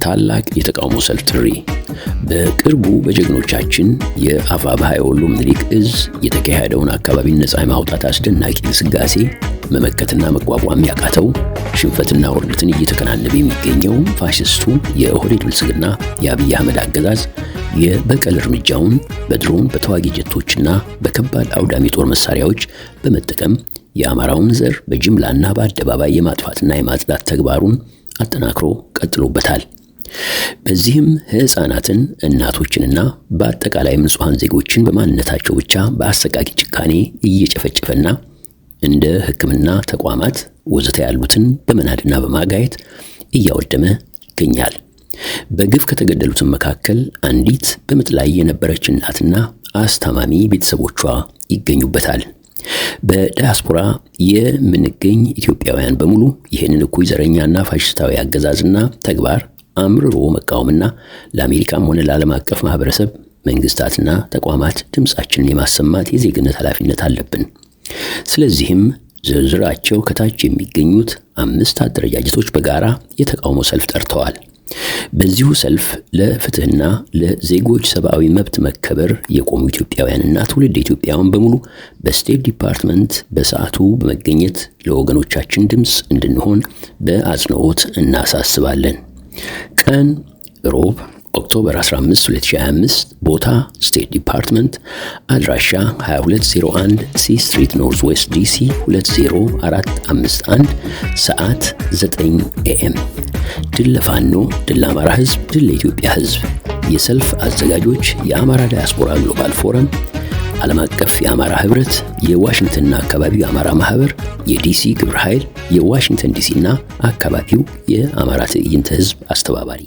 ታላቅ የተቃውሞ ሰልፍ ጥሪ። በቅርቡ በጀግኖቻችን የአፋብኃ የወሎ ምኒልክ እዝ የተካሄደውን አካባቢን ነፃ የማውጣት አስደናቂ ግስጋሴ መመከትና መቋቋም ያቃተው፣ ሽንፈትና ውርደትን እየተከናነበ የሚገኘው ፋሽስቱ የኦህዴድ ብልጽግና የአብይ አህመድ አገዛዝ የበቀል እርምጃውን በድሮን፣ በተዋጊ ጀቶችና በከባድ አውዳሚ ጦር መሳሪያዎች በመጠቀም የአማራውን ዘር በጅምላና በአደባባይ የማጥፋትና የማጽዳት ተግባሩን አጠናክሮ ቀጥሎበታል። በዚህም ሕፃናትን፣ እናቶችንና በአጠቃላይ ንጹሐን ዜጎችን በማንነታቸው ብቻ በአሰቃቂ ጭካኔ እየጨፈጨፈና እንደ ሕክምና ተቋማት ወዘተ ያሉትን በመናድና በማጋየት እያወደመ ይገኛል። በግፍ ከተገደሉትም መካከል አንዲት በምጥ ላይ የነበረች እናትና አስታማሚ ቤተሰቦቿ ይገኙበታል። በዲያስፖራ የምንገኝ ኢትዮጵያውያን በሙሉ ይህንን እኩይ ዘረኛና ፋሽስታዊ አገዛዝና ተግባር አምርሮ መቃወምና ለአሜሪካም ሆነ ለዓለም አቀፍ ማህበረሰብ፣ መንግስታትና ተቋማት ድምፃችንን የማሰማት የዜግነት ኃላፊነት አለብን። ስለዚህም ዝርዝራቸው ከታች የሚገኙት አምስት አደረጃጀቶች በጋራ የተቃውሞ ሰልፍ ጠርተዋል። በዚሁ ሰልፍ ለፍትህና ለዜጎች ሰብአዊ መብት መከበር የቆሙ ኢትዮጵያውያንና ትውልደ ኢትዮጵያውያን በሙሉ በ State Department በሰዓቱ በመገኘት ለወገኖቻችን ድምፅ እንድንሆን በአጽንኦት እናሳስባለን። ቀን ሮብ October 15 2025፣ ቦታ State Department፣ አድራሻ 2201 C Street Northwest፣ DC 20451፣ ሰዓት 9 AM። ድል ለፋኖ፣ ድል ለአማራ ህዝብ፣ ድል ለኢትዮጵያ ህዝብ። የሰልፍ አዘጋጆች የአማራ ዳያስፖራ Global Forum፣ ዓለም አቀፍ የአማራ ህብረት፣ የዋሽንግተንና አካባቢው የአማራ ማህበር፣ የዲሲ ግብረ ኃይል፣ የዋሽንግተን ዲሲና አካባቢው የአማራ ትዕይንተ ህዝብ አስተባባሪ።